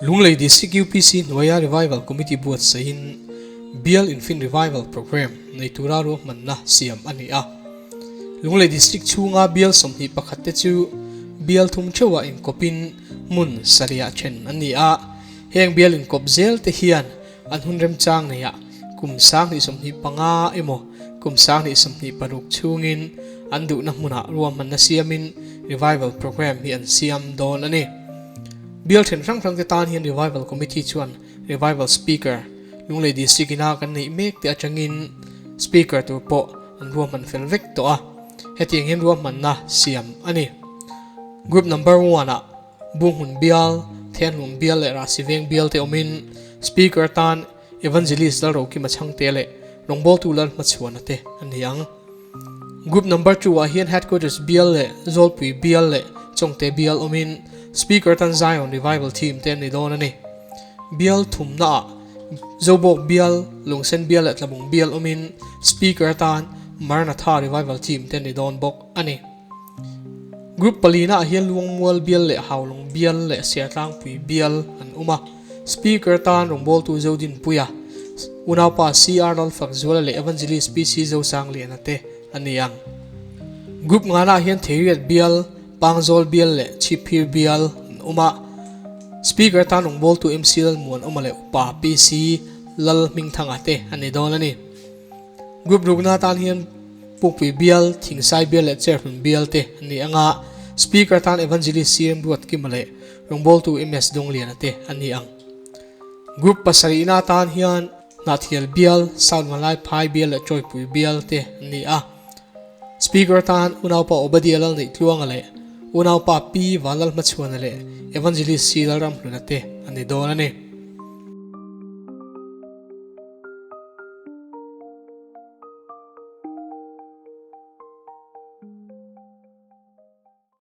Lunglei District UPC hnuaia Revival Committee buatsaihin Bial Infin Revival Programme nei tura ruahmanna siam a ni a. Lunglei District chhunga bial 21 te chu bial thum theuhah inkawpin hmun sarihah then an ni a. Heng bial inkawp zel te hian an hun remchang neiah kum 2025 emaw kum 2026 chhungin an duhna hmunah ruahmanna siamin Revival Programme hi an siam dawn a ni. Bial then hrang hrang te tan hian Revival Committee chuan Revival Speaker, Lunglei District ina kan neih mek te atangin Speaker tur pawh an ruahman fel vek tawh a, hetiang hian ruahmanna siam a ni. Group Number One ah Bunghmun Bial, Thianhlum Bial leh Rahsiveng Bial te awmin Speaker tan Evangelist Lalrokima Chhangte leh Rawngbawltu Lalhmachhuana te an ni ang. Group number 2 ah hian Headquarters bial leh Zawlpui bial leh Chawngte bial awmin Speaker tan Zion Revival Team te an ni dawn a ni. Bial thumna ah Zobawk bial, Lungsen bial leh Tlabung bial awmin Speaker tan Maranatha Revival Team te an ni dawn bawk a ni. Group palina ah hian Luangmual bial leh Haulawng bial leh Siatlangpui bial an awm a. Speaker tan rawngbawltu Zodinpuia, unaupa CR Lalfakzuala leh Evangelist PC Zosangliana te an ni ang. Group ngana ah hian Theiriat bial, Pangzawl bial leh Chhipphir bial an awm a. Speaker tan rawngbawltu MC Lalmuanawma leh Upa PC Lalhmingthanga te an ni dawn a ni. Group rukna tan hian Pukpui bial, Thingsai bial leh Cherhlun bial te an ni ang a, Speaker tan Evangelist CM Ruatkima leh Rawngbawltu MS Dawngliana te an ni ang. Group pasarihna tan hian Hnahthial bial, South Malai Phai bial leh Chawipui bial te an ni a. Speaker tan Unaupa Obadiah Lalneihtluanga leh Unaupa Pi Vanlalhmachhuana leh Evangelist C Lalramhluna te an ni dawn a ni.